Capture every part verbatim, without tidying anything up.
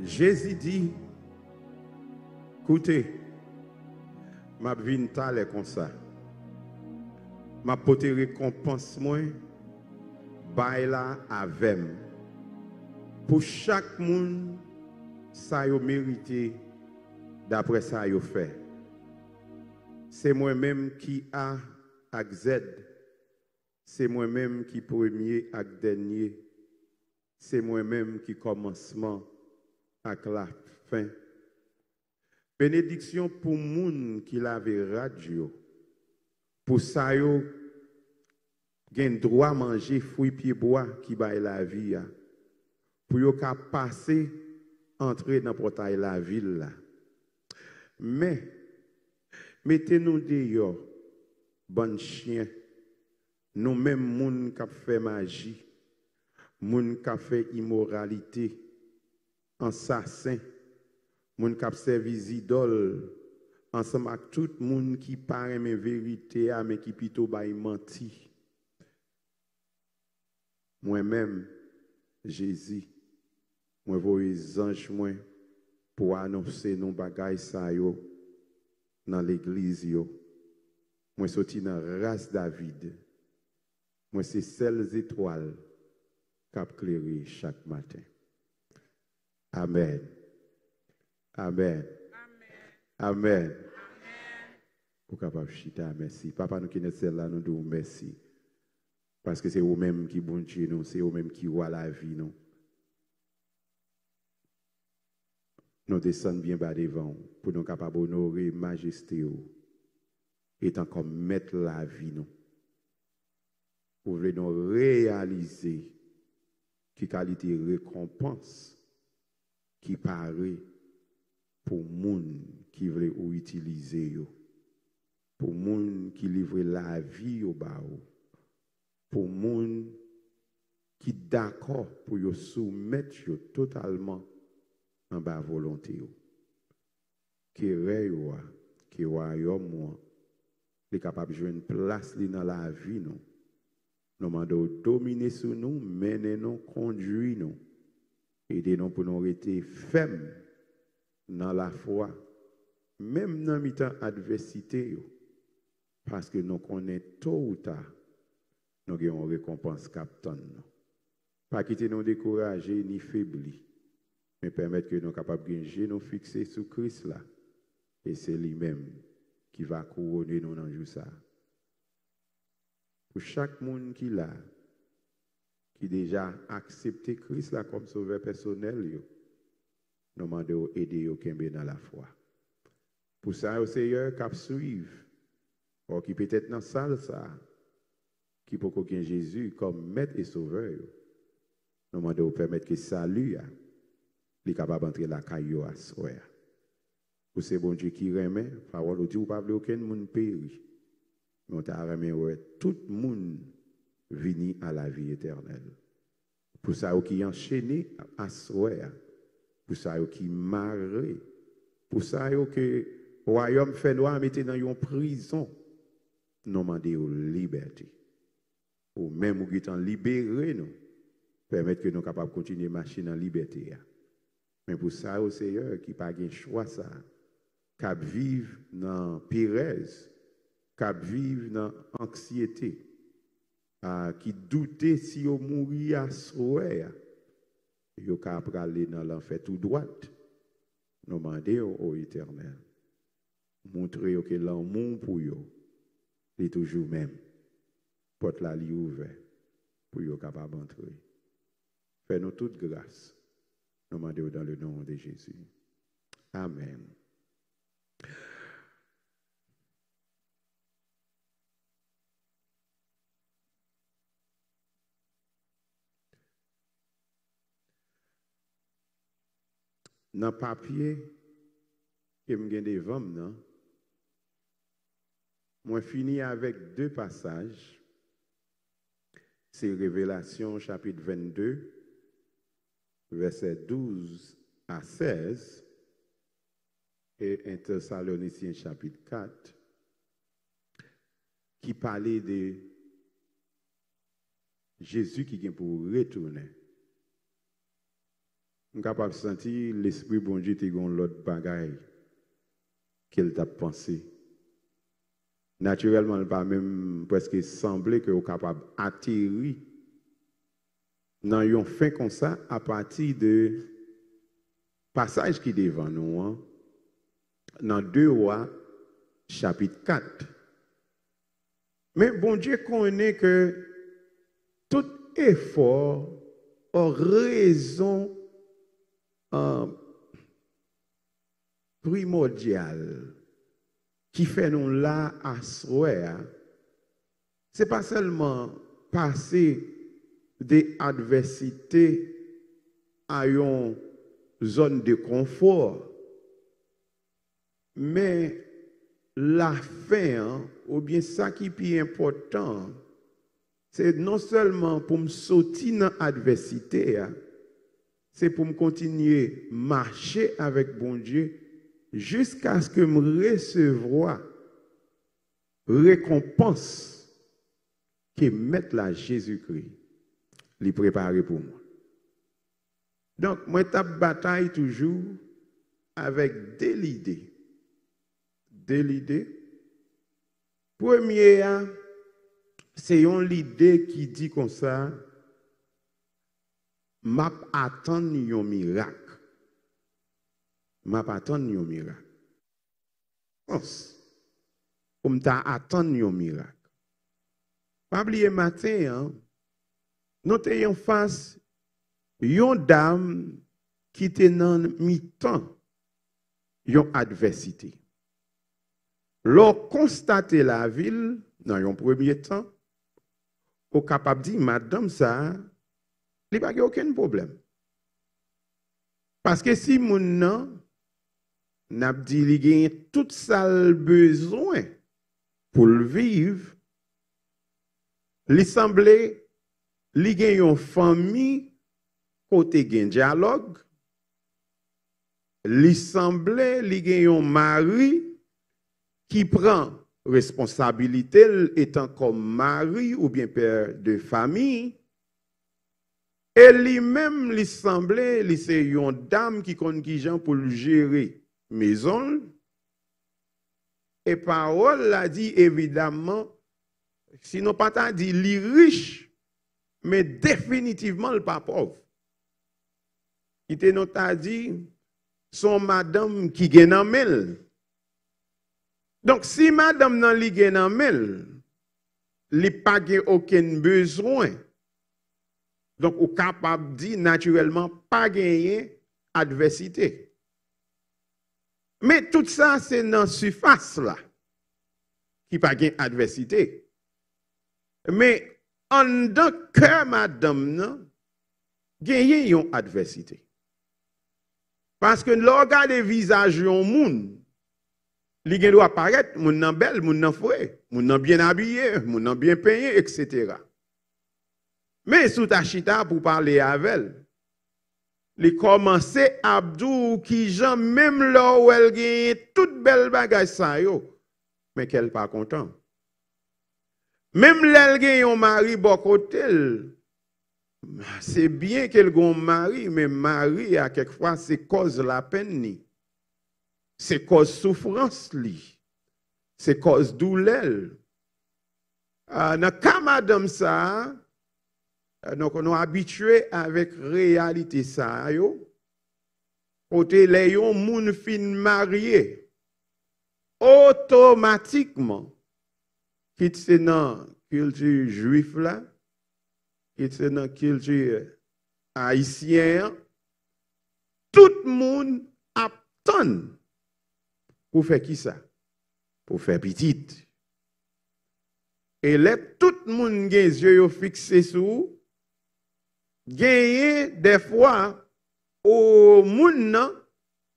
Jezi di, "Koute, m ap vin talè konsa. M ap pote rekonpans mwen, bay la avè m. Pou chak moun sa yo merite, daprè sa yo fè. Se mwen menm ki A ak Z. Se mwen menm ki premye ak dènye. Se mwen menm ki kòmansman ak lafen." Benediksyon pou moun ki lave rad yo, pou sa yo gen dwa manje fwi pyebwa ki bay lavi a, pou yo ka pase antre nan pòtay lavil la. Men, mete nou deyò, bann chen, nou menm moun k ap fè maji, moun k ap fè imoralite, ansasen, moun k ap sèvi zidòl, ansanm ak tout moun ki pa renmen verite a, men ki pito bay manti. Mwen menm, Jezi, mwen voye zanj mwen pou anonse nou bagay sa yo nan legliz yo. Mwen soti nan ras David. Mwen se sèl zetwal k ap klere chak maten. Amèn. Amèn. Amèn. Amèn. Ou kapab chita, mèsi. Papa nou ki nan syèl la, nou di w mèsi. Paske se ou menm ki Bondye nou, se ou menm ki wa lavi nou. Nou desann byen ba devan w pou nou kapab onore majeste w etan kòm mèt lavi nou. Ou vle nou reyalize ki kalite rekonpans ki pare pou moun ki vle ou itilize yo, pou moun ki livre lavi yo ba ou, pou moun ki dakò pou yo soumèt yo totalman anba volonte w. Ke rèy ou a, ke wayòm ou an, li kapab jwenn plas li nan lavi nou. Nou mande w domine sou nou, mennen nou, kondui nou. Ede nou pou nou rete fèm nan lafwa, menm nan mitan advèsite yo, paske nou konnen to ou ta, nou gen yon rekonpans k ap tann nou. Pa kite nou dekouraje ni febli, men pèmèt ke nou kapab gen je nou fikse sou Kris la, e se li menm ki va kouwone nou nan jou sa a. Pou chak moun ki la, ki deja aksepte Kris la kòm Sovè pèsonèl yo, nou mande w ede yo kenbe nan lafwa. Pou sa yo, Seyè, k ap swiv, o ki petèt nan sal sa a, ki poko gen Jezi kòm Mèt e Sovè yo, nou mande w pèmèt ke sali a, li kapab antre lakay yo aswè a. Ou se Bondye ki renmen, pawòl ou di ou pa vle okenn moun peri, men w ta renmen wè tout moun vini a lavi etènèl. Pou sa yo ki anchene aswè a, pou sa yo ki mare, pou sa yo ke wayòm fènwa mete nan yon prizon, nou mande yo libète. Ou menm ou gentan libere nou, pèmèt ke nou kapab kontinye mache nan libète a. Men pou sa yo, Seyè, ki pa gen chwa sa a, k ap viv nan perèz, k ap viv nan anksyete, a, ki doute si yo mouri aswè a, yo ka prale nan lanfè tou dwat. Nou mande w, o Etènèl, montre yo ke lanmou w pou yo, li toujou menm. Pòt la, li ouvè pou yo kapab antre. Fè nou tout gras. Nou mande w dans le nom de Jésus. Amèn. Nan papye ke m gen devan m nan, mwen fini avèk de pasaj. Se Revelasyon chapit vennde, vèsè douz a sèz, e en Tesalonisyen chapit kat, ki pale de Jezi ki gen pou retounen. m kapab santi Lespri Bondye te gen yon lòt bagay ke l t ap panse. Natirèlman, l pa menm prèske sanble ke w kapab ateri nan yon fen konsa apati de pasaj ki devan nou an, nan de Wa, chapit kat. Men Bondye konnen ke tout efò, rezon, euh, primòdyal ki fè nou la aswè a, se pa sèlman pase de advèsite a yon zòn de konfò, men lafen an, oubyen sa ki pi enpòtan an, se non sèlman pou m soti nan advèsite a, se pou m kontinye mache avèk Bondye jiskaske m resevwa rekonpans ke Mèt la, Jezikri, li prepare pou mwen. Donk, mwen t ap batay toujou avèk de lide. De lide. Premye a, se yon lide ki di konsa, m ap atann yon mirak. M ap atann yon mirak. Chans pou m ta atann yon mirak. Pa bliye maten an, nou te anfas yon dam ki te nan mitan yon advèsite. Lè w konstate lavi l nan yon premye tan, ou kapab di, madanm sa a, li pa gen okenn pwoblèm. Paske si moun nan, n ap di li genyen tout sa l bezwen pou l viv, li sanble li gen yon fanmi kote gen dyalòg, li sanble li gen yon mari ki pran responsabilite l etan kòm mari oubyen pè de fanmi, e li menm li sanble li se yon dam ki konn kijan pou l jere mezon l. E pawòl la di, evidamman, si nou pa ta di li rich, men definitivman l pa pòv. Kite nou ta di, se yon madanm ki gen nan men l. Donk, si madanm nan li gen nan men l, li pa gen okenn bezwen. Donk, ou kapab di, natirèlman, pa genyen advèsite. Men tout sa, se nan sifas la ki pa gen advèsite. Men anndan kè madanm nan, genyen yon advèsite. Paske lè w gade vizaj yon moun, li gen dwa parèt, moun nan bèl, moun nan fre, moun nan byen abiye, moun nan byen penyen, etsetera. Men si w ta chita pou w pale avè l, li kòmanse ap di w kijan menm lè w wè l genyen tout bèl bagay sa yo, men kè l pa kontan. Menm lè l gen yon mari bò kote l, se byen ke l gen yon mari, men mari a kèkfwa se kòz lapenn li, se kòz soufrans li, se kòz doulè l. Ah, nan ka madanm sa a, ah, donk, nou abitye avèk reyalite sa a yo, kote lè yon moun fin marye, otomatikman, kit se nan kilti jwif la, kit se nan kilti ayisyen an, tout moun ap tann pou fè kisa? Pou fè pitit. E lè tout moun gen zye yo fikse sou ou, genyen dèfwa ou moun nan,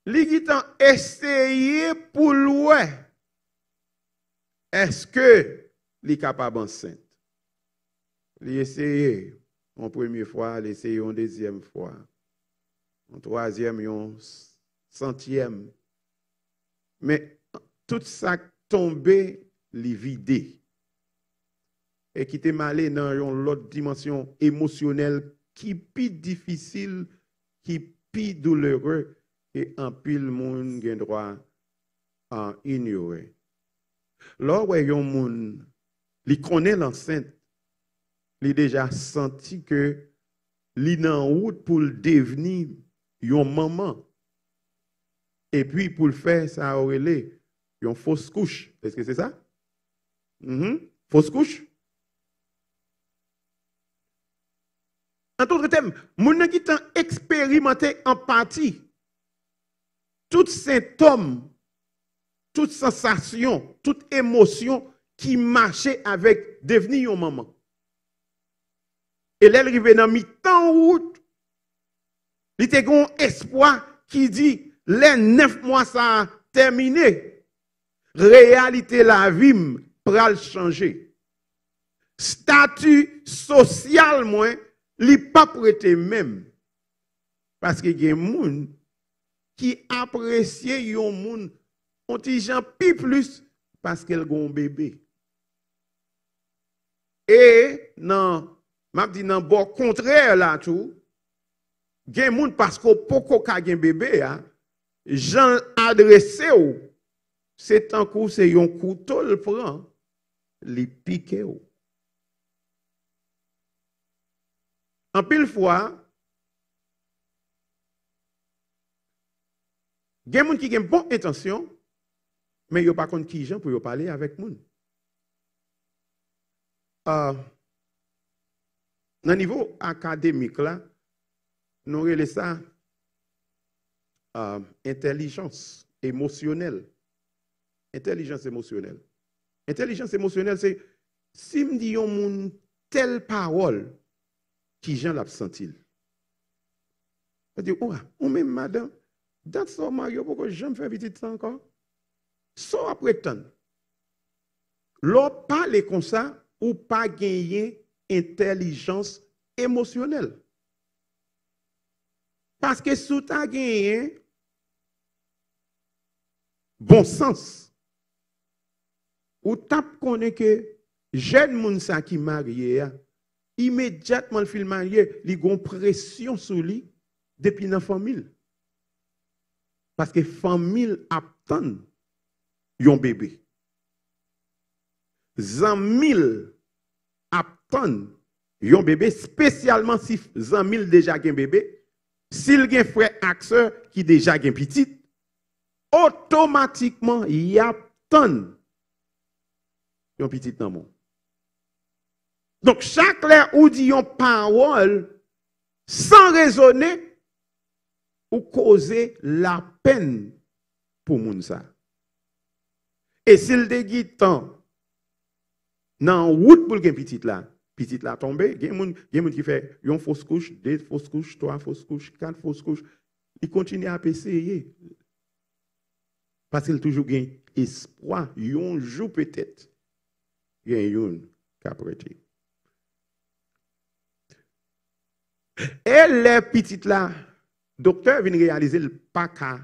li gentan eseye pou l wè èske li kapab ansent. Li eseye yon premye fwa, li eseye yon dezyèm fwa, yon twazyèm, yon santyèm. Men tout sa k tonbe, li vide. E kite m ale nan yon lòt dimansyon emosyonèl ki pi difisil, ki pi doulere ke anpil moun gen dwa inyore. Lè w wè yon moun, li konnen l ansent, li deja santi ke li nan wout pou l devni yon manman. Epi pou l fè sa yo rele yon fos kouch. Èske se sa? Mhm. Fos kouch? An dòt tèm, moun nan gentan eksperimante an pati tout sentòm, tout sansasyon, tout emosyon ki mache avèk devni yon manman. E lè l rive nan mitan wout, li te gen yon espwa ki di, lè nèf mwa sa a tèmine, reyalite lavi m pral chanje. Stati sosyal mwen, li p ap rete menm. Paske gen moun ki apresye yon moun yon ti jan pi plis paske l gen yon bebe. E nan, m ap di nan bò kontrè la tou, gen moun paske w poko ka gen bebe a, jan l adrese w, se tankou se yon kouto l pran, li pike w. Anpil fwa, gen moun ki gen bon entansyon, men yo pa konn ki jan pou yo pale avèk moun. Ah, nan nivo akademik la, nou rele sa, ah, entèlijans emosyonèl. Entèlijans emosyonèl. Entèlijans emosyonèl, se si m di yon moun tèl pawòl, ki jan l ap santi l? Yo di, "Owa, ou menm, madanm, dat sa w marye, ou poko janm fè pitit sa ankò? Sa w ap ret tann?" Lè w pale konsa, ou pa genyen entèlijans emosyonèl. Paske si w ta genyen bon sans, ou t ap konnen ke jèn moun sa ki marye a, imedyatman l fin marye, li gon presyon sou li depi nan fanmi l. Paske fanmi l ap tann yon bebe. Zanmi l ap tann yon bebe, espesyalman si zanmi l deja gen bebe, si l gen frè ak sè ki deja gen pitit, otomatikman, y ap tann yon pitit nan men w. Donk, chak lè ou di yon pawòl san rezone, ou koze lapenn pou moun sa. E si l te gentan nan wout pou l gen pitit la, pitit la tonbe, gen moun, gen moun ki fè yon fos kouch, de fos kouch, twa fos kouch, kat fos kouch, li kontinye ap eseye. Paske l toujou gen espwa, yon jou petèt, gen youn k ap rete. E lè pitit la, doktè vin reyalize l pa ka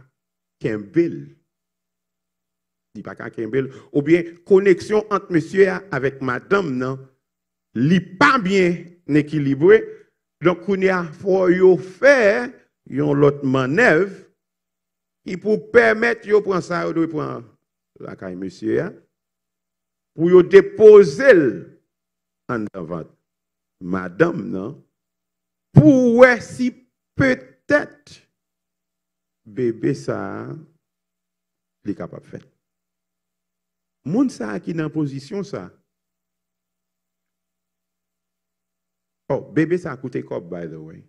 kenbe l. Li pa ka kenbe l. Oubyen koneksyon ant mesye a avèk madanm nan, li pa byen ekilibre. Donk, kounye a, fò yo fè yon lòt mannèv ki pou pèmèt yo pran sa yo dwe pran lakay mesye a, pou yo depoze l anndan vant madanm nan, pou wè si petèt bebe sa a, li kapab fèt. Moun sa a ki nan pozisyon sa, oh, bebe sa a koute kòb, by the way.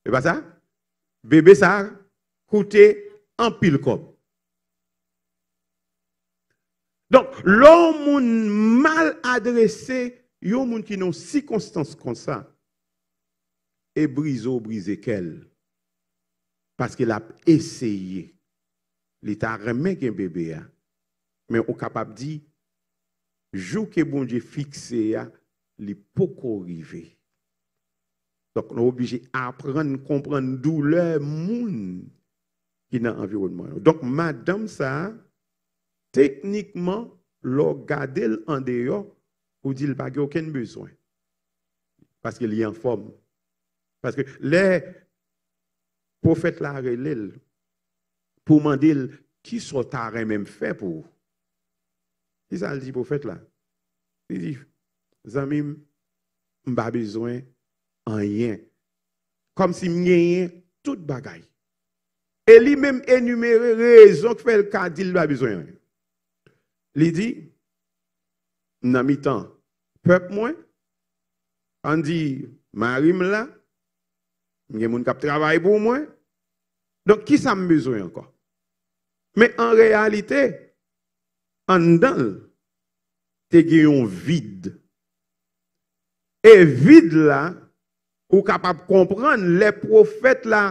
E pa sa? Bebe sa a koute anpil kòb. Donk, lè yon moun mal adrese, yon moun ki nan sikonstans konsa, e brize w brize kè l. Paske l ap eseye. Li ta renmen gen bebe a. Men ou kapab di, jou ke Bondye fikse a, li poko rive. Donk, nou oblije aprann konprann doulè moun ki nan anviwònman yo. Donk, madanm sa a, teknikman, lè w gade l andeyò, ou di l pa gen okenn bezwen. Paske li anfòm. Paske lè pwofèt la rele l pou mande l, "Kisa w ta renmen m fè pou ou?" Kisa l di pwofèt la? Li di, "Zanmi m, m pa bezwen anyen. Kòmsi m genyen tout bagay." E li menm enimere rezon k fè l ka di l pa bezwen anyen. Li di, "M nan mitan pèp mwen, ann di mari m la, m gen moun k ap travay pou mwen. Donk, kisa m bezwen ankò?" Men an reyalite, anndan l, te gen yon vid. E vid la, ou kapab konprann lè pwofèt la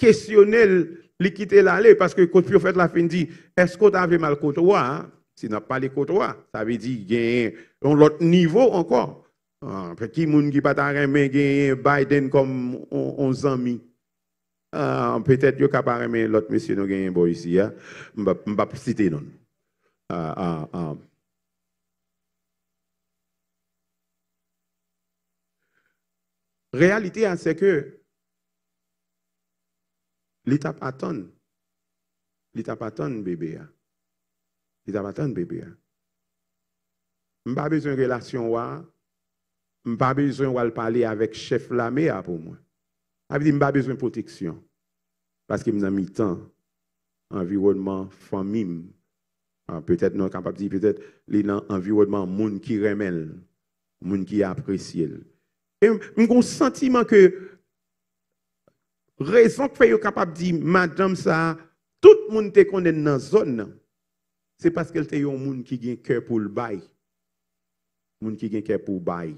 kesyone l, li kite l ale, paske kot pwofèt la fin di, "Èske w ta vle m al kot wa a?" Si n ap pale kot wa, sa vle di gen yon lòt nivo ankò. Ah, ki moun ki pa ta renmen genyen Biden kòm on, on zanmi? Ah, petèt yo ka pa renmen lòt mesye nou genyen bò isi a. M p ap, m p ap site non l. Ah, ah, ah. Reyalite a, se ke li t ap atann. Li t ap atann bebe a. Li t ap atann bebe a. M pa bezwen relasyon wa a. M pa bezwen w al pale avèk chèf lame a pou mwen. Sa vle di, m pa bezwen pwoteksyon. Paske m nan mitan anviwònman fanmi m. Ah, petèt nou kapab di, petèt li nan anviwònman moun ki renmen l, moun ki apresye l. E m, m gen yon santiman ke rezon k fè yo kapab di madanm sa a, tout moun te konnen l nan zòn nan, se paske l te yon moun ki gen kè pou l bay. Moun ki gen kè pou bay.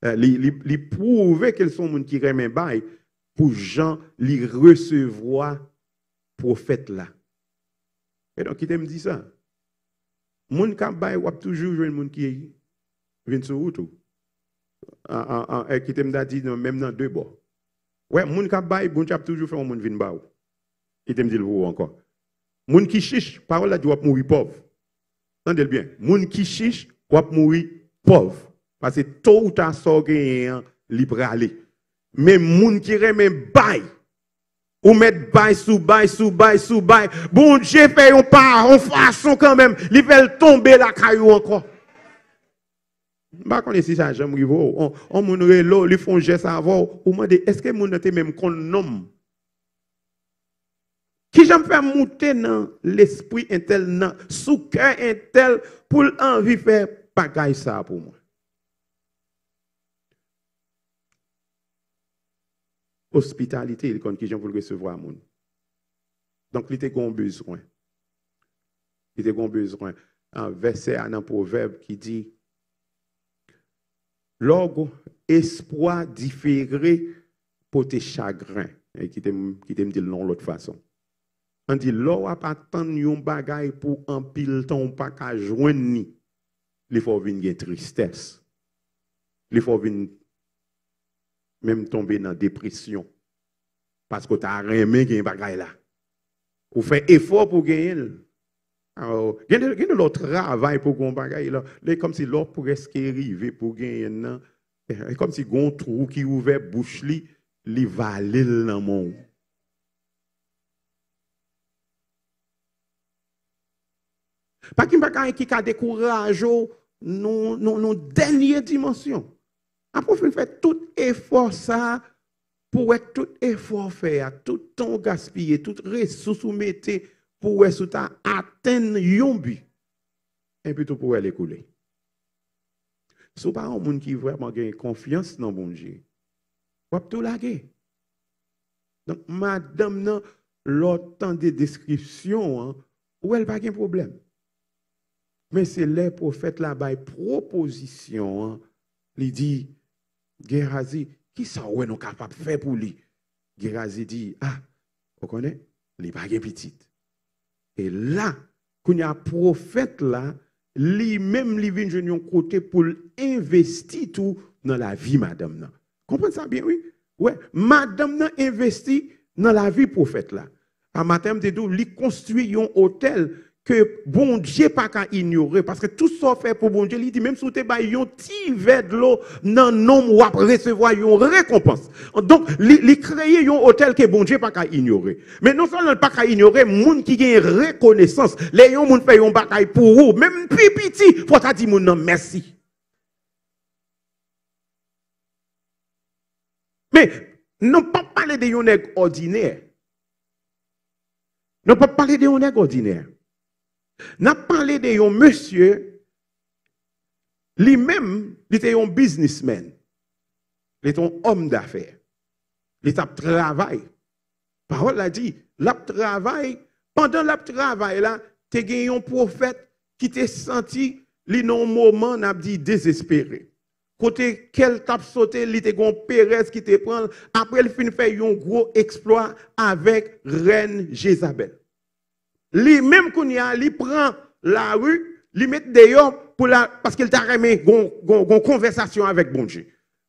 Eh, li, li, li pwouve ke l se yon moun ki renmen bay pou jan li resevwa pwofèt la. E donk, kite m di sa. Moun k ap bay, w ap toujou jwenn moun ki vin sou wout ou. An, an, an, e kite m ta di, nan, menm nan de bò. Wè, moun k ap bay, Bondye ap toujou fè yon moun vin ba w. Kite m di l pou ou ankò. Moun ki chich, pawòl la di w ap mouri pòv. Tande l byen. Moun ki chich, w ap mouri pòv. Paske to ou ta sa w genyen an, li prale. Men moun ki renmen bay, ou mèt bay sou bay, sou bay, sou bay. Bondye fè yon pa, yon fason kanmenm, li fè l tonbe lakay ou ankò. M pa konnen si sa janm rive w. On, on moun rele w, li fè yon jès avè w, ou mande, "Èske moun nan te menm konn non m?" Kijan m fè moute nan lespri entèl, nan, sou kè entèl, pou l anvi fè bagay sa a pou mwen? Ospitalite, li konn kijan pou l resevwa moun. Donk, li te gen yon bezwen. Li te gen yon bezwen. Ah, vèsè a nan Pwovèb ki di, "Lòg espwa difere pote chagren." E kite m, kite m di l nan yon lòt fason. Ann di, lè w ap atann yon bagay pou anpil tan ou pa ka jwenn li, li fè w vin gen tristès. Li fè w vin menm tonbe nan depresyon. Paske w ta renmen gen bagay la. Ou fè efò pou genyen l. Alò, gen de, gen de lè w travay pou gen yon bagay la. Lè kòmsi lè w prèske rive pou genyen l nan, e kòmsi gen yon twou ki ouvè bouch li, li vale l nan men w. Pa gen bagay ki ka dekouraje w nan, nan, nan dènye dimansyon. Apre w fin fè tout efò sa a, pou w wè tout efò w fè a, tout tan w gaspiye, tout resous ou mete pou w wè si w ta atenn yon bi, enpi tou pou w wè l ekoule. Si w pa yon moun ki vrèman gen konfyans nan Bondye, w ap tou lage. Donk, madanm nan, lè w tande deskripsyon an, ou wè l pa gen pwoblèm. Men se lè pwofèt la bay pwopozisyon an, li di, Gehazi, "Kisa w wè nou kapab fè pou li?" Gehazi di, "Ah, ou konnen, li pa gen pitit." E la, kounye a pwofèt la, li menm li vin jwenn yon kote pou l envesti tou nan lavi madanm nan. Konprann sa byen, wi. Wè, madanm nan envesti nan lavi pwofèt la. A maten, m te di w, li konstwi yon otèl ke Bondye pa ka inyore, paske tout sa w fè pou Bondye, li di, menm si w te bay yon ti vè dlo nan non m, w ap resevwa yon rekonpans. Donk, li, li kreye yon otèl ke Bondye pa ka inyore. Men non sèlman l pa ka inyore, moun ki gen rekonesans, lè yon moun fè yon bagay pou ou, menm pi piti, fò w ta di moun nan mèsi. Men, nou p ap pale de yon nèg òdinè. Nou p ap pale de yon nèg òdinè. N ap pale de yon mesye, li menm, li te yon biznismèn. Li te yon òm dafè. Li t ap travay. Pawòl la di, l ap travay. Pandan l ap travay la, te gen yon pwofèt ki te santi li nan yon moman, n ap di, dezespere. Kote kè l t ap sote, li te gen yon perèz ki te pran l. Apre l fin fè yon gwo eksplwa avèk rèn Jezabèl. Li menm kounye a, li pran lari, li met deyò pou la, paske l ta renmen gon, gon, gon konvèsasyon avèk Bondye.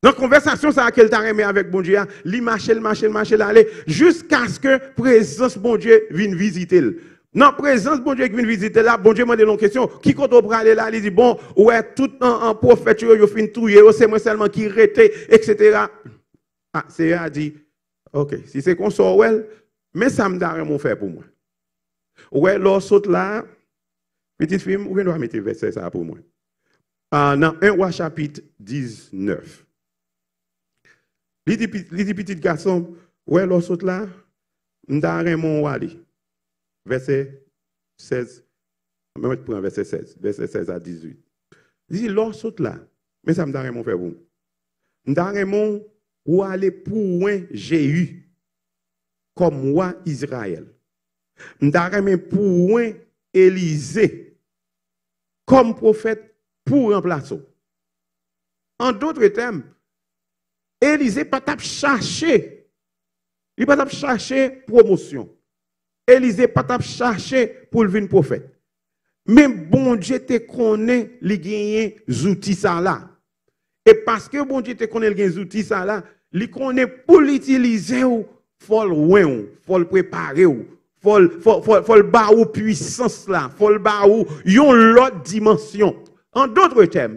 Nan konvèsasyon sa a ke l ta renmen avèk Bondye a, li mache, l mache, l mache, l ale, jiskaske prezans Bondye vin vizite l. Nan prezans Bondye ki vin vizite l la, Bondye mande l yon kesyon, ki kote w prale la? Li di, bon, ou wè tout an, an pwofèt yo, yo fin touye yo, se mwen sèlman ki rete, etsetera. A, Seyè a di, ok, si se konsa w wè l, men sa m ta renmen w fè pou mwen. Ou wè, lè w sot la, pitit fi m, ou gen dwa mete vèsè sa a pou mwen. A, nan en Wa chapit diznèf. Li di, pi- li di pitit gason, ou wè, lè w sot la, m ta renmen w ale. Vèsè sèz, mwen pran vèsè sèz, vèsè sèz a dizuit. Li di, lè w sot la, men sa m ta renmen w fè pou m. M ta renmen w ale pou w wè Jeyi kòm wa Izrayèl. M ta renmen pou w wè Elize kòm pwofèt pou ranplase w. An dòt tèm, Elize pa t ap chache, li pa t ap chache pwomosyon. Elize pa t ap chache pou l vin pwofèt. Men Bondye te konnen li genyen zouti sa la. E paske Bondye te konnen l gen zouti sa la, li konnen pou l itilize w, fò l wè w, fò l prepare w, fò l, fò, fò, fò l ba ou pwisans la, fò l ba ou yon lòt dimansyon. An dòt tèm,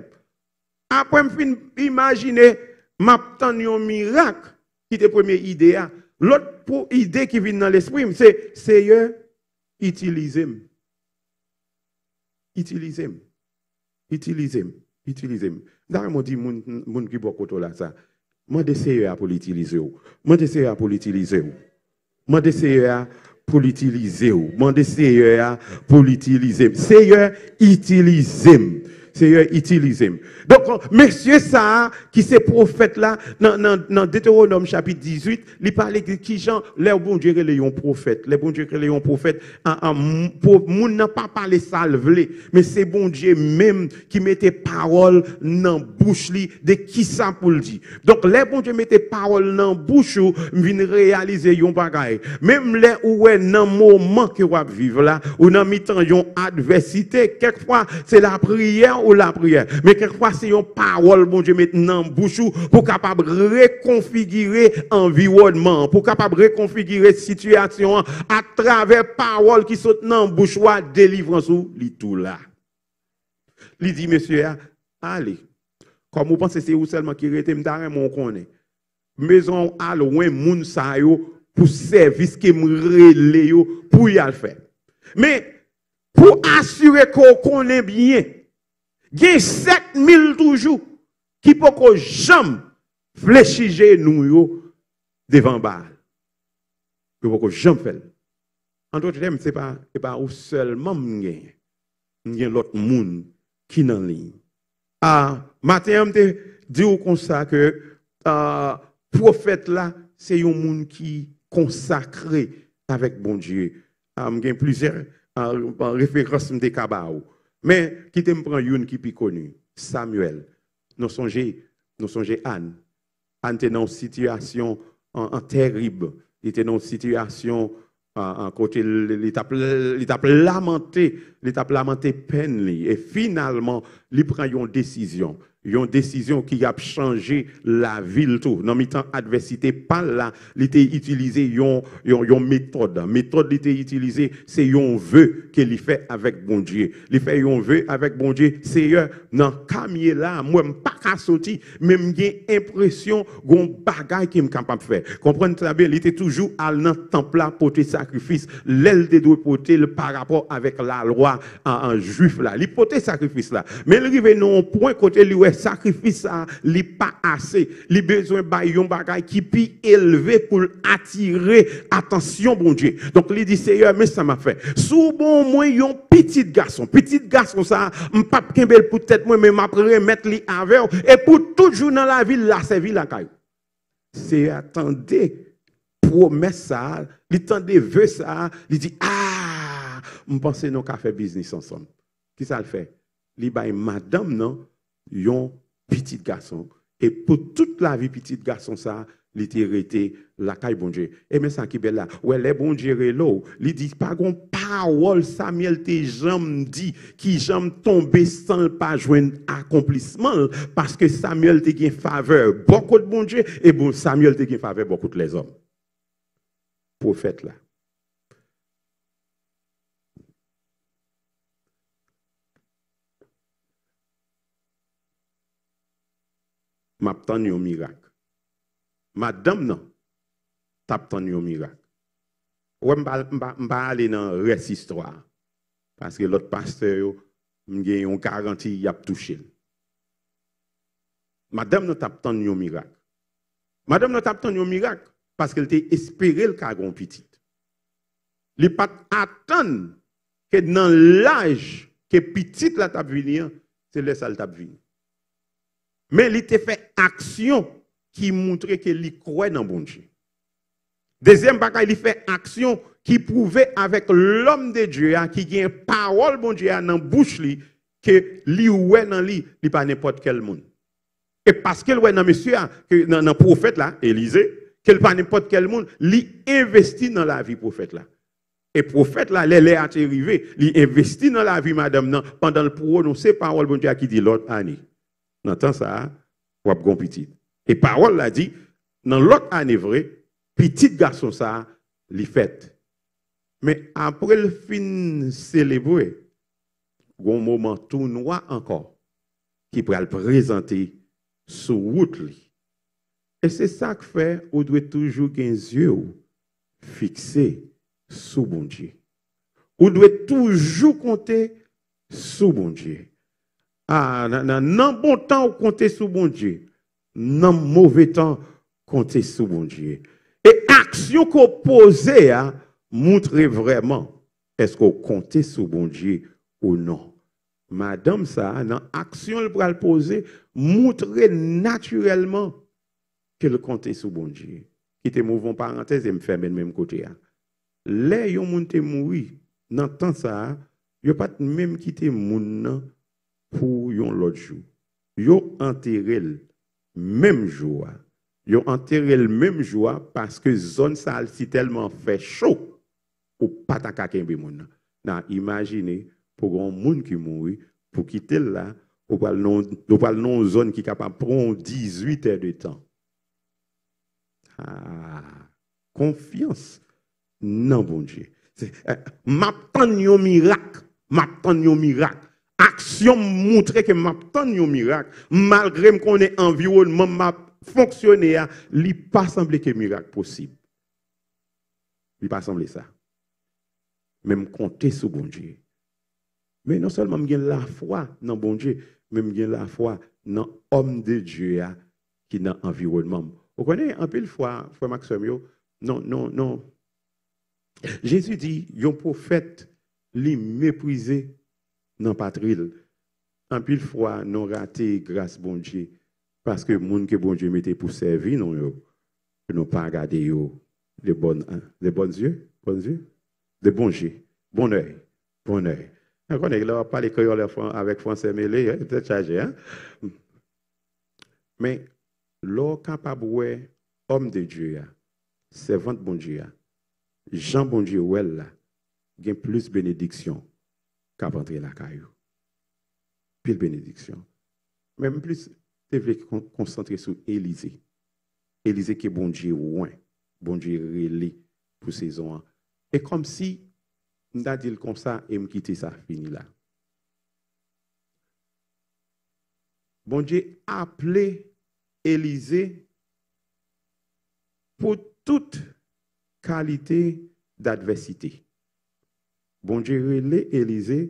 apre m fin imajine m ap tann yon mirak ki te premye ide a, lòt pou ide ki vin nan lespri m, se, Seyè, itilize m. Itilize m. Itilize m. Itilize m. M ta renmen w di moun, moun ki bò kote w la sa. Mande Seyè a pou l itilize w. Mande Seyè a pou l itilize w. Mande Seyè a pou l itilize w. Mande Seyè a pou l itilize m. Seyè, itilize m. Seyè, itilize m. Donk, mesye sa a ki se pwofèt la, nan, nan, nan Detewonòm chapit dizuit, li pale de kijan lè Bondye rele yon pwofèt. Lè Bondye rele yon pwofèt, a, a, m- pou moun nan pa pale sa l vle, men se Bondye menm ki mete pawòl nan bouch li de kisa pou l di. Donk, lè Bondye mete pawòl nan bouch ou, m vin reyalize yon bagay. Menm lè ou wè nan moman ke w ap viv la, ou nan mitan yon advèsite, kèkfwa se lapriyè ou lapriyè, men kèkfwa se yon pawòl Bondye met nan bouch ou pou kapab rekonfigire anviwònman an, pou kapab rekonfigire sitiyasyon an atravè pawòl ki sot nan bouch ou a, delivrans ou, li tou la. Li di mesye a, ale. Kòm ou panse se ou sèlman ki rete, m ta renmen w konnen. M bezwen w al wè moun sa yo pou sèvis ke m rele yo pou y al fè. Men, pou asire ke w konnen byen, gen sèt mil toujou ki poko janm flechi jenou yo devan Baal. Yo poko janm fè l. An dòt tèm, se pa, se pa ou sèlman m genyen. M gen lòt moun ki nan liy. A, maten an, m te di w konsa ke, a, pwofèt la, se yon moun ki konsakre avèk Bondye. A, m gen plizyè, a, referans m te ka ba ou. Men, kite m pran youn ki pi koni, Samyèl. Nou sonje, nou sonje Ann. Ann te nan yon sitiyasyon an, an tèrib. Li te nan yon sitiyasyon an, an kote li, li t ap, li t ap lamante, li t ap lamante pèn li. E finalman, li pran yon desizyon. yon desizyon ki ap chanje lavi l tou. Nan mitan advèsite pa l la, li te itilize yon, yon, yon metòd. Metòd li te itilize, se yon ve ke li fè avèk Bondye. Li fè yon ve avèk Bondye, Seyè, nan ka m ye la, mwen m pa ka soti, men m gen enpresyon gon bagay ke m kapab fè. Konprann sa byen, li te toujou al nan tanp la pote sakrifis, lè l te dwe pote l pa rapò avèk lalwa an, an jwif la. Li pote sakrifis la. Men l rive nan yon pwen kote li wè sakrifis sa, li pa ase. Li bezwen bay yon bagay ki pi elve pou l atire atansyon Bondye. Donk, li di, Seyè, men sa m ap fè. Si w ban mwen yon pitit gason, pitit gason sa, m p ap kenbe l pou tèt mwen, men m ap renmèt li avè w. E pou tout jou nan lavi l, l a sèvi lakay ou. Seyè a tande pwomès sa a, li tande ve sa a, li di, a, m panse nou ka fè biznis ansanm. Kisa l fè? Li bay madanm nan yon pitit gason. E pou tout lavi pitit gason sa a, li te rete lakay Bondye. E men sa ki bèl la. Wè, lè Bondye rele w, li di, pa gon pawòl Samyèl te janm di ki janm tonbe san l pa jwenn akonplisman l, paske Samyèl te gen favè bò kot Bondye, e bon, Samyèl te gen favè bò kot lèzòm. Pwofèt la. M ap tann yon mirak. Madanm nan t ap tann yon mirak. Ou wè, m pa, m pa, m pa ale nan rès istwa a. Paske lòt pastè yo, m gen yon garanti y ap touche l. Madanm nan t ap tann yon mirak. Madanm nan t ap tann yon mirak paske l te espere l ka gen yon pitit. Li pa t atann ke nan laj ke pitit la t ap vini an, se lè sa l t ap vini. Men li te fè aksyon ki montre ke li kwè nan Bondye. Dezyèm bagay, li fè aksyon ki pwouve avèk lòm de Dye a, ki gen pawòl Bondye a nan bouch li, ke li wè nan li, li pa nenpòt kèl moun. E paske l wè nan mesye a, ke nan, nan pwofèt la, Elize, ke l pa nenpòt kèl moun, li envesti nan lavi pwofèt la. E pwofèt la, lè lè a te rive, li envesti nan lavi madanm nan pandan l pwononse pawòl Bondye a ki di lòt ane, nan tan sa a, w ap gen yon pitit. E pawòl la di, nan lòt ane vre, pitit gason sa a, li fèt. Men apre l fin selebre, gon moman tou nwa ankò ki pral prezante sou wout li. E se sa k fè ou dwe toujou gen zye w fikse sou Bondye. Ou dwe toujou konte sou Bondye. A, nan, nan, nan bon tan ou konte sou Bondye, nan move tan konte sou Bondye. E aksyon ke w poze a montre vrèman èske w konte sou Bondye ou non. Madanm sa a, nan aksyon l pral poze, montre natirèlman ke l konte sou Bondye. Kite m ouvri yon parantèz e m fèmen l menm kote a. Lè yon moun te mouri, nan tan sa a, yo pa t menm kite moun nan pou yon lòt jou. Yo antere l menm jou a. Yo antere l menm jou a paske zòn sa a si tèlman fè cho, ou pa ta ka kenbe moun nan. Nan imajine pou gen yon moun ki mouri, pou kite l la, ou pral nan, ou pral nan yon zòn ki kapab pran w dizuit è de tan. Ah, konfyans nan Bondye. Se, eh, m ap tann yon mirak. M ap tann yon mirak. Aksyon m montre ke m ap tann yon mirak. Malgre m konnen anviwònman m ap fonksyone a, li pa sanble ke mirak posib. Li pa sanble sa. Men m konte sou Bondye. Men non sèlman m gen lafwa nan Bondye, men m gen lafwa nan òm de Dye a ki nan anviwònman m. Ou konnen, anpil fwa, frè m ak sè m yo, non, non, non. Jezi di, yon pwofèt, li meprize nan patri l. Anpil fwa, nou rate gras Bondye, paske moun ke Bondye mete pou sèvi nou yo, nou pa gade yo de bòn, de bòn zye, bòn zye, de bon je, bon èy, bon èy. Ou konnen, lè w ap pale kreyòl avèk fransè mele, tèt chaje, en? Men, lè w kapab wè òm de Dye a, sèvant Bondye a, jan Bondye wè l la, gen plis benediksyon k ap antre lakay ou. Pil benediksyon. Men m plis te vle kon- konsantre sou Elize. Elize ke Bondye wen, Bondye rele pou sezon an. E kòmsi m ta di l konsa e m kite sa fini la. Bondye aple Elize pou tout kalite dadvèsite. Bondye rele Elize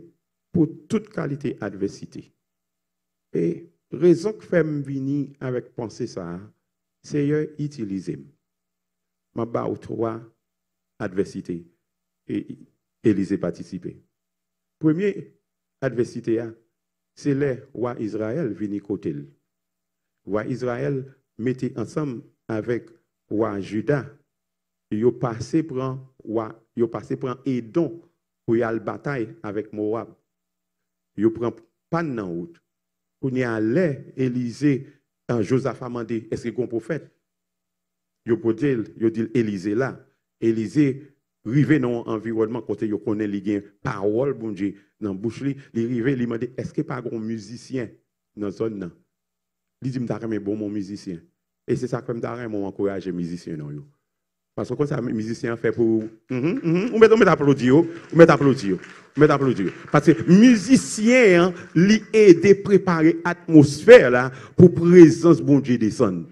pou tout kalite advèsite. E rezon k fè m vini avèk panse sa a, Seyè itilize m. M ap ba ou twa advèsite e Elize patisipe. Premye advèsite a, se lè wa Izrayèl vini kote l. Wa Izrayèl mete ansanm avèk wa Jida, yo pase pran wa, yo pase pran Edon pou y al batay avèk Mowab. Yo pran pàn nan wout. Kounye a, lè Elize, an, Jozafa mande, èske gen yon pwofèt? Yo pote l, yo di l Elize la. Elize rive nan yon anviwònman kote yo konnen li gen pawòl Bondye nan bouch li. Li rive, li mande, èske pa gen yon mizisyen nan zòn nan? Li di, m ta renmen bon, bon mizisyen. E se sa k fè m ta renmen w ankouraje mizisyen nou yo. Paske w konn sa mizisyen an fè pou ou. Mhm, mhm. Ou mèt, ou mèt aplodi yo. Ou mèt aplodi yo. Ou mèt aplodi yo. Paske mizisyen an, li ede prepare atmosfè la pou prezans Bondye desann.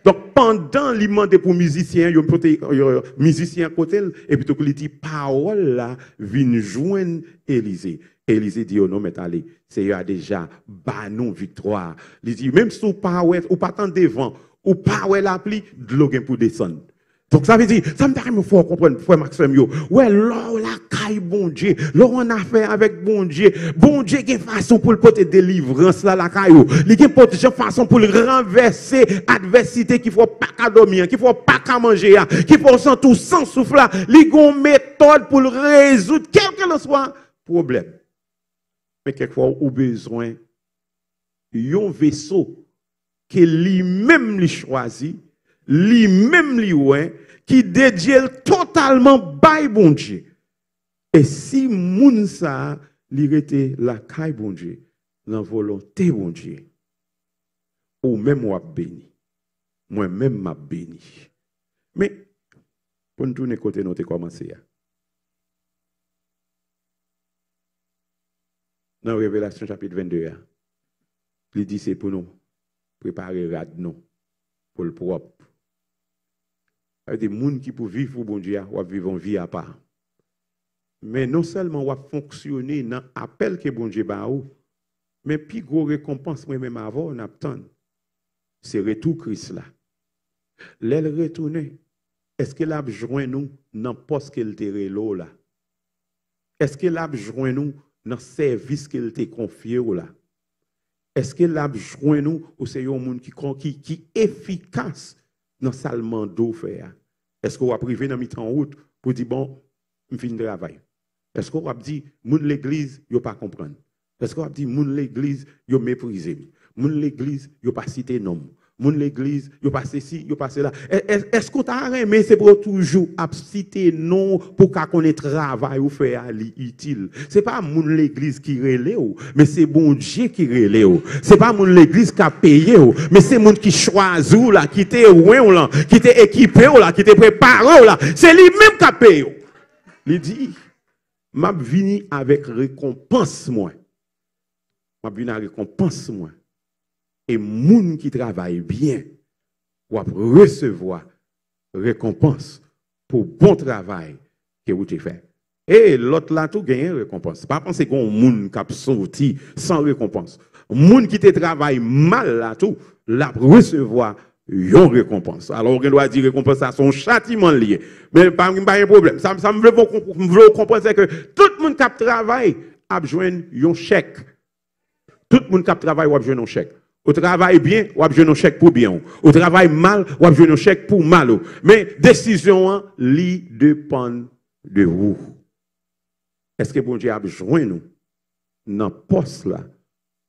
Donk, pandan li mande pou mizisyen an, yo pote yo, mizisyen an kote l, epi tou li di pawòl la vin jwenn Elize. Elize di yo, non, mèt ale. Seyè a deja ba nou viktwa. Li di, menm si w pa wè, ou pa tande van, ou pa wè lapli, dlo gen pou desann. Donk, sa vle di, sa m ta renmen fè w konprann, frè m ak sè m yo, wè, lè w lakay Bondye, lè w annafè avèk Bondye, Bondye gen fason pou l pote delivrans la lakay ou. Li gen pot jan fason pou l ranvèse advèsite ki fè w pa ka dòmi an, ki fè w pa ka manje a, ki fè w santi w san souf la. Li gen yon metòd pou l rezoud kèlkelanswa pwoblèm. Men kèkfwa ou bezwen yon veso ke li menm li chwazi, li menm li wè, ki dedye l totalman bay Bondye. E si moun sa a, li rete lakay Bondye, nan volonte Bondye, ou menm w ap beni. Mwen menm m ap beni. Men, pou n tounen kote nou te kòmanse a. Nan Revelasyon chapit vennde a, li di se pou nou prepare rad nou, pou l pwòp. Sa vle di, moun ki pou viv pou Bondye a, w ap viv yon vi apa. Men non sèlman w ap fonksyone nan apèl ke Bondye ba ou, men pi gwo rekonpans mwen menm avè w n ap tann, se retou Kris la. Lè l retounen, èske l ap jwenn ou nan pòs ke l te rele w la? Èske l ap jwenn ou nan sèvis ke l te konfye w la? Èske l ap jwenn ou, ou se yon moun ki, ki, ki efikas nan sa l mande w fè a? Èske w ap rive nan mitan wout pou di, bon, m fin travay? Èske w ap di, moun legliz, yo pa konprann? Èske w ap di, moun legliz, yo meprize m? Moun legliz, yo pa site non m. Moun legliz, yo pa sesi, yo pa sela. È- è- Èske w ta renmen se pou yo toujou ap site non w pou w ka konnen travay ou fè a li itil? Se pa moun legliz ki rele w, men se Bondye ki rele w. Se pa moun legliz k ap peye w, men se moun ki chwazi w la, ki te wen w lan, ki te ekipe w la, ki te prepare w la. Se li menm k ap peye w. Li di, m ap vini avèk rekonpans mwen. M ap vini ak rekonpans mwen. E moun ki travay byen, w ap resevwa rekonpans pou bon travay ke ou te fè. E lòt la tou genyen rekonpans. Pa panse gen yon moun k ap soti san rekonpans. Moun ki te travay mal la tou, l ap resevwa yon rekonpans. Alò, ou gen dwa di rekonpans sa se yon chatiman l ye. Men pa, m pa gen pwoblèm. Sa, sa m vle w konp- m vle w konprann, se ke tout moun k ap travay ap jwenn yon chèk. Tout moun k ap travay, w ap jwenn yon chèk. Ou travay byen, w ap jwenn yon chèk pou byen w. Ou travay mal, w ap jwenn yon chèk pou mal ou. Men desizyon an, li depann de ou. Èske Bondye ap jwenn ou nan pòs la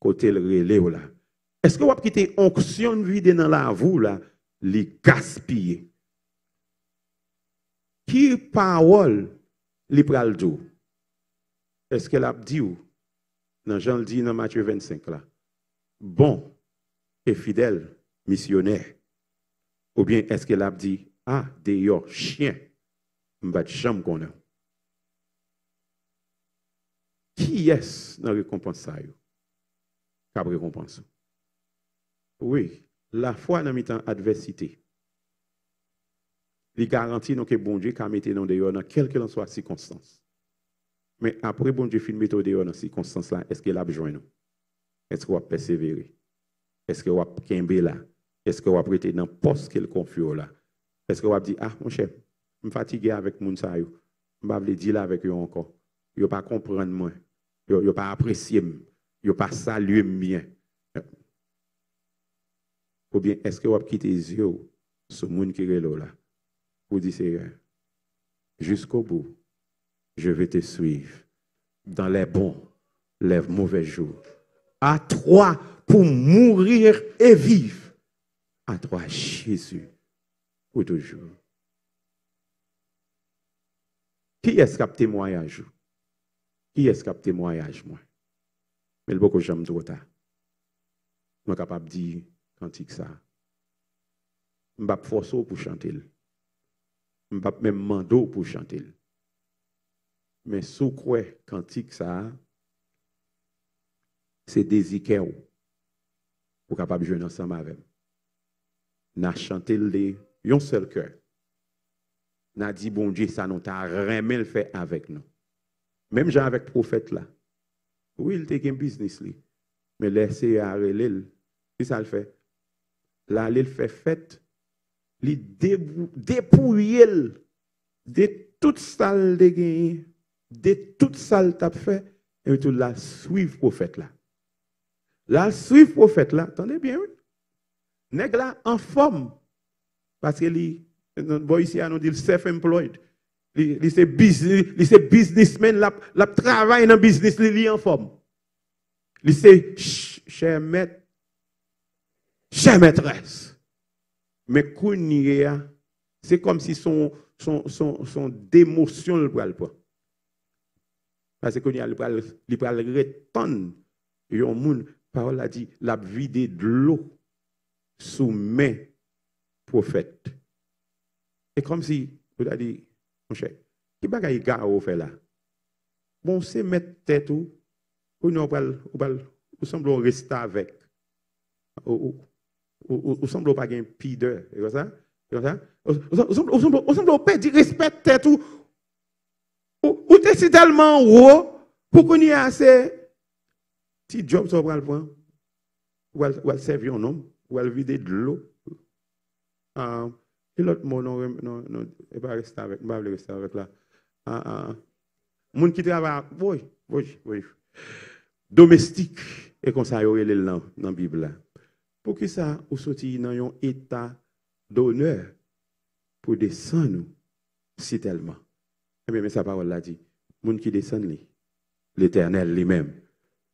kote l rele w la? Èske w ap kite onksyon l vide nan lavi w la, li gaspiye? Ki pawòl li pral di w? Èske l ap di w, nan jan l di nan Matye vennsenk la, bon, e fidèl misyonè? Oubyen èske l ap di, a, deyò, chen, m pa t janm konnen w? Kiyès nan rekonpans sa yo k ap rekonpans ou? Wi, lafwa nan mitan advèsite, li garanti nou ke Bondye ka mete nou deyò nan kèlkelanswa sikonstans. Men apre Bondye fin mete w deyò nan sikonstans la, èske l ap jwenn ou? Èske w ap pèsevere? Èske w ap kenbe la? Èske w ap rete nan pòs ke l konfye w la? Èske w ap di, a, monchè, m fatige avèk moun sa yo. M pa vle deal avèk yo ankò. Yo pa konprann mwen. Yo, yo pa apresye m. Yo pa salye m byen. Oubyen èske w ap kite zye w sou moun ki rele w la? Ou di, Seyè, jusqu'au bout, je vais te suivre. Dans les bons, les mauvais jours. À toi pour mourir et vivre. À toi, Jésus, pour toujours. Kiyès k ap temwayaj ou? Kiyès k ap temwayaj mwen? Men l poko janm twò ta. Mwen kapab di kantik sa. M p ap fòse w pou chante l. M p ap menm mande w pou chante l. Men si w kwè kantik sa a, se dezi kè w, ou kapab jwenn ansanm avè m. N a chante l de yon sèl kè. N a di Bondye sa nou ta renmen l fè avèk nou. Menm jan avèk pwofèt la. Wi, l te gen biznis li. Men lè Seyè a rele l, ki sa l fè? L ale, l fè fèt, li debou-, depouye l de tout sa l te genyen, de tout sa l t ap fè, epi tou l al swiv pwofèt la. L al swiv pwofèt la, tande byen, wi. Nèg la anfòm, paske li, bò isi a, nou di l self-employed. Li, li se biznis, li se biznismen, l ap, l ap travay nan biznis li, li anfòm. Li se ch-, chè mèt, chè mètrès. Men kounye a, se kòmsi se yon, se yon, se yon, se yon demosyon l pral pran. Paske kounye a, li pral, li pral ret tann yon moun, pawòl la di, l ap vide dlo sou men pwofèt. E kòmsi, ou ta di, monchè, ki bagay egare w fè la? Bon, w se mèt tèt ou, kounye a w pral, ou pral, ou sanble yon restavèk. Ou, ou, ou, ou, ou sanble w pa gen pidè. E konsa? E konsa? Ou, ou, ou sanble, ou sanble, ou sanble w pèdi respè tèt ou. Ou, ou te si tèlman wo, pou kounye a se ti djòb sa w pral pran. Ou pral, ou pral sèvi yon nonm, ou pral vide dlo. Ah, ki lòt mo nou, nou, nou, e pa restavèk, m pa vle restavèk la. Ah, ah. Moun ki travay, woy, woy, woy. Domestik, e konsa yo rele l nan, nan Bib la. Poukisa ou soti nan yon eta donè pou desann ou si tèlman? Ebyen, men sa pawòl la di. Moun ki desann li, Letènèl li menm,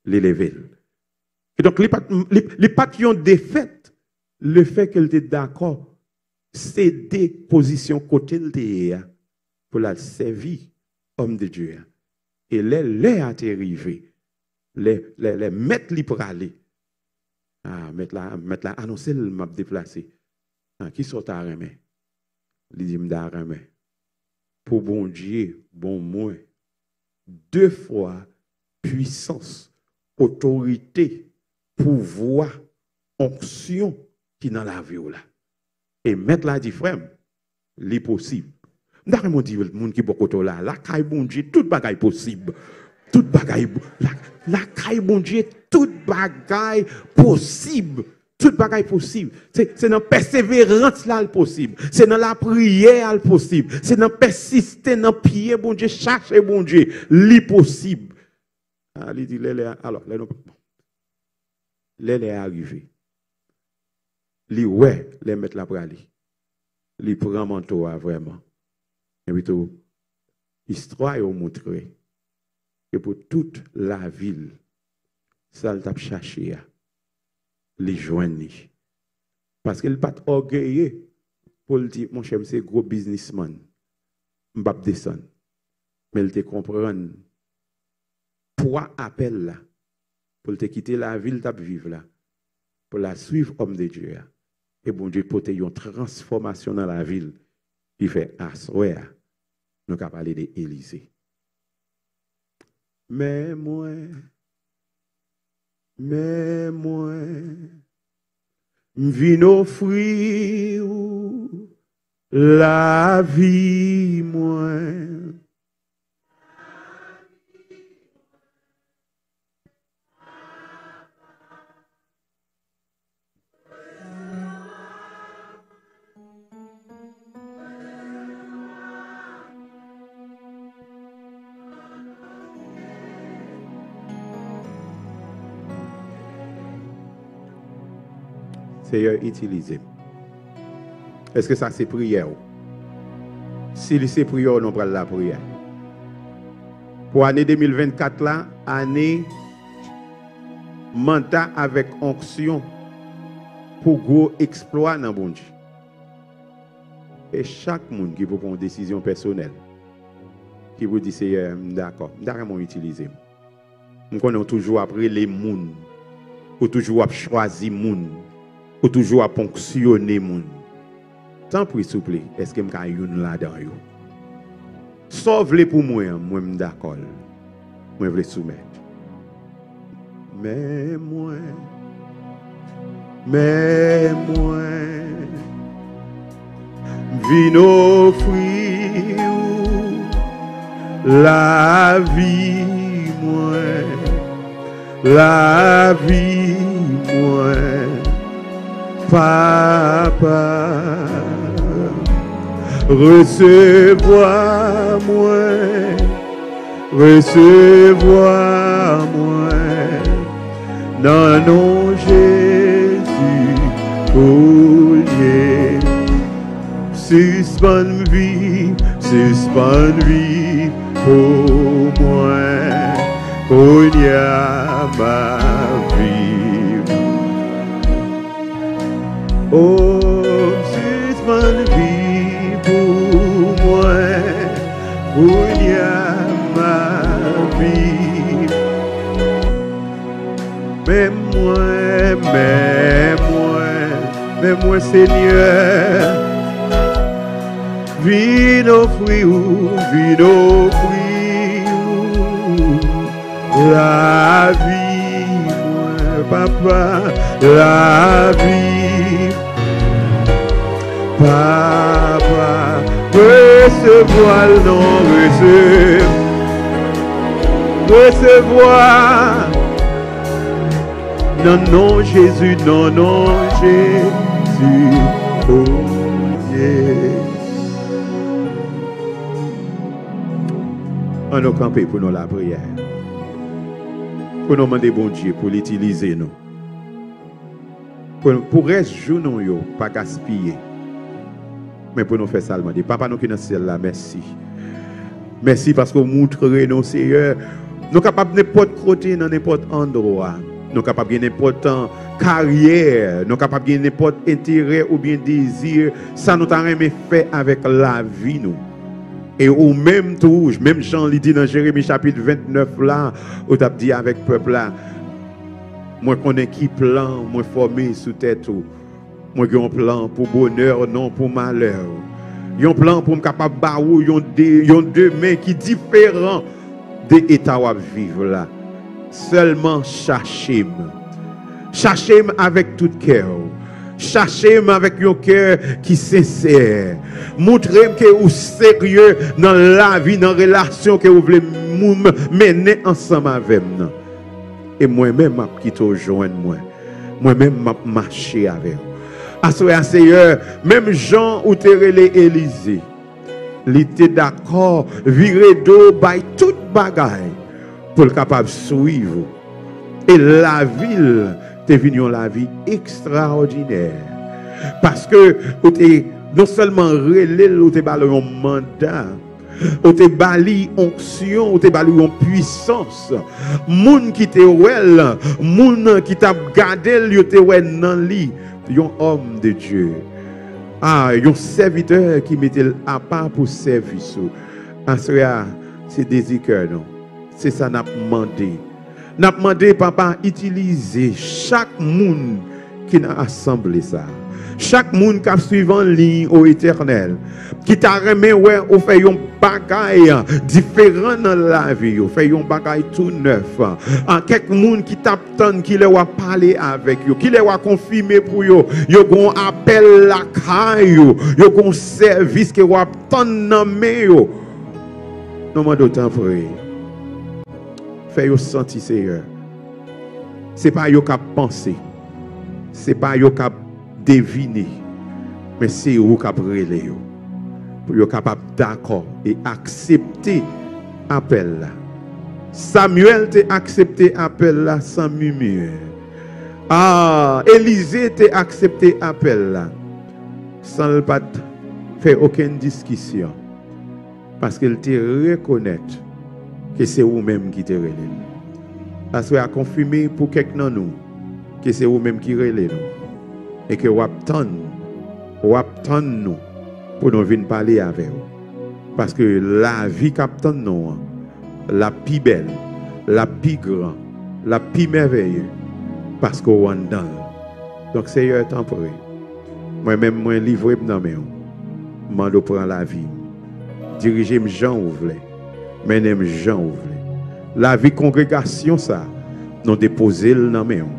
li leve l. Kidonk, li pa t, li, li pa t yon defèt, lefètke l te dakò sede pozisyon kote l te ye a pou l al sèvi òm de Dye a. E lè lè a te rive, lè, lè, lè mèt li prale, a, mèt la, mèt la anonse l, m ap deplase. A, kisa w ta renmen? Li di, m ta renmen pou Bondye ban mwen de fwa pwisans, otorite, pouvwa, onksyon ki nan lavi w la. E mèt la di, frè m, li posib. M ta renmen w di moun ki bò kote w la, lakay Bondye, tout bagay posib. Tout bagay, la, lakay Bondye, tout bagay posib. Tout bagay posib. Se, se nan pèseverans la l posib. Se nan lapriyè a l posib. Se nan pèsiste nan pye Bondye, chache Bondye. Li posib. A, li di, lè, lè, alò, lè nou, lè, lè a rive. Li wè lè mèt la prale. Li pran manto a vrèman. Epi tou, istwa yo montre ke pou tout lavi l, sa l t ap chache a, li jwenn li. Paske l pa t ògeye pou l di, monchè, m se gwo biznismann, m p ap desann. Men l te konprann pwa apèl la, pou l te kite lavi l t ap viv la, pou l al swiv òm de Dye a. E Bondye pote yon transfòmasyon nan lavi l, ki fè aswè a, nou ka pale de Elize. Men mwen, men mwen, m vin ofri ou lavi mwen. Seyè, itilize m. Èske sa se priyè w? Si li se priyè w, nou pral lapriyè. Pou ane de mil vennkat la, ane manda avèk onksyon pou gwo eksplwa nan Bondye. E chak moun ki pou pran yon desizyon pèsonèl, ki pou di, Seyè, m dakò, m ta renmen w itilize m. M konnen w toujou ap rele moun, ou toujou ap chwazi moun, ou toujou ap fonksyone moun. Tanpri, souple, èske m ka youn ladan yo? Sa w vle pou mwen an, mwen m dakò l. Mwen vle soumèt. Men mwen, men mwen, m vin ofri ou lavi mwen, lavi mwen, Papa. Resevwa mwen, resevwa mwen, nan non Jezi, kounye a. Sispann viv, sispann viv pou mwen, kounye a m ap viv. O, m sispann viv pou mwen, kounye a m ap viv. Men mwen, men mwen, men mwen, Senyè, vin ofri ou, vin ofri ou. Lavi mwen, Papa, lavi. Papa, resevwa l non, resevwa, resevwa. Nan non Jezi, nan non Jezi, oh yeah. Ann nou kanpe pou nou lapriyè. Pou nou mande Bondye pou l itilize nou. Pou, pou rès jou nou yo pa gaspiye. Men pou nou fè sa l mande. Papa nou ki nan syèl la, mèsi. Mèsi paske w montre nou, Seyè, nou kapab nenpòt kote, nan nenpòt andwa. Nou kapab gen nenpòt, an, karyè. Nou kapab gen nenpòt enterè oubyen dezi. Sa nou ta renmen fè avèk lavi nou. E ou menm tou, menm jan li di nan Jeremi chapit vennèf la, ou t ap di avèk pèp la, mwen konnen ki plan mwen fòme sou tèt ou. Mwen gen yon plan pou bonè w, non pou malè w. Yon plan pou m kapab ba ou yon de, yon demen ki diferan de eta w ap viv la. Sèlman chache m. Chache m avèk tout kè w. Chache m avèk yon kè ki sensè. Montre m ke ou serye nan lavi, nan relasyon ke ou vle m-, mennen ansanm avè m nan. E mwen menm m ap kite w jwenn mwen. Mwen menm m ap mache avè w. Aswè a, Seyè, menm jan ou te rele Elize, li te dakò vire do bay tout bagay pou l kapab swiv ou. E lavi l te vin yon lavi ekstraòdinè. Paske ou te non sèlman rele l, ou te ba l yon manda, ou te ba li onksyon, ou te ba li yon pwisans. Moun ki te wè l, moun ki t ap gade l, yo te wè nan li yon òm de Dye. A, yon sèvitè ki mete l apa pou sèvis ou. Aswè a, se dezi kè nou. Se sa n ap mande. N ap mande, Papa, itilize chak moun ki nan asanble sa a. Chak moun k ap swiv an liy, o Etènèl, ki ta renmen wè ou fè yon bagay diferan nan lavi yo, fè yon bagay tou nèf. An, kèk moun ki t ap tann kilè w ap pale avèk yo, kilè w ap konfime pou yo, yo gon apèl lakay yo, yo gon sèvis ke w ap tann nan men yo. Nou mande w tanpri, fè yo santi, Seyè. Se pa yo k ap panse. Se pa yo k ap devine. Men se ou k ap rele yo. Pou yo kapab dakò e aksepte apèl la. Samyèl te aksepte apèl la san mimir. Ah, Elize te aksepte apèl la san l pa t fè okenn diskisyon. Paske l te rekonèt ke se ou menm ki te rele l. Aswè a, konfime pou kèk nan nou ke se ou menm ki rele nou e ke w ap tann, w ap tann nou pou nou vin pale avè w. Paske lavi k ap tann nou an, l ap pi bèl, l ap pi gran, l ap pi mèveye, paske w anndan l. Donk, Seyè, tanpri, mwen menm, mwen livre m nan men w. M mande w pran lavi m. Dirije m jan ou vle. Mennen m jan ou vle. Lavi kongregasyon sa a, nou depoze l nan men w.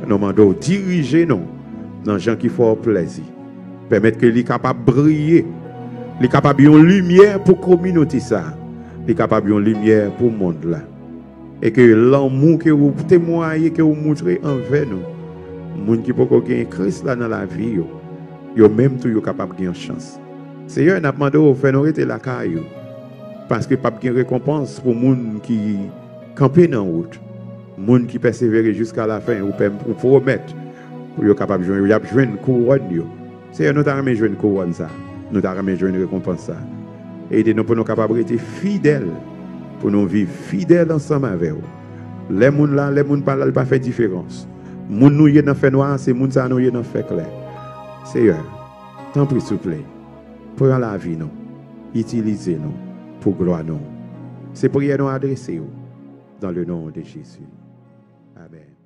Nou mande w dirije nou nan jan ki fè w plèzi. Pèmèt ke li kapab briye. Li kapab yon limyè pou kominote sa a. Li kapab yon limyè pou mond la. E ke lanmou ke ou temwaye, ke ou moutre anvè nou, moun ki poko gen Kris la nan lavi yo, yo menm tou yo kapab gen yon chans. Seyè, n ap mande w fè nou rete lakay ou, paske p ap gen rekonpans pou moun ki kanpe nan wout, moun ki pèsevere jiska lafen, ou pèm-, ou pwomèt pou yo kapab jwenn, y ap jwenn kouwòn yo. Seyè, nou ta renmen jwenn kouwòn sa. Nou ta renmen jwenn rekonpans sa. Ede nou pou nou kapab rete fidèl, pou nou viv fidèl ansanm avè w. Lè moun la, lè moun pa la, li pa fè diferans. Moun nou ye nan fènwa a, se moun sa nou ye nan fèklè. Seyè, tanpri, souple, pran lavi nou, itilize nou pou glwa non w. Se priyè nou adrese w, dans le nom de Jésus. Amèn.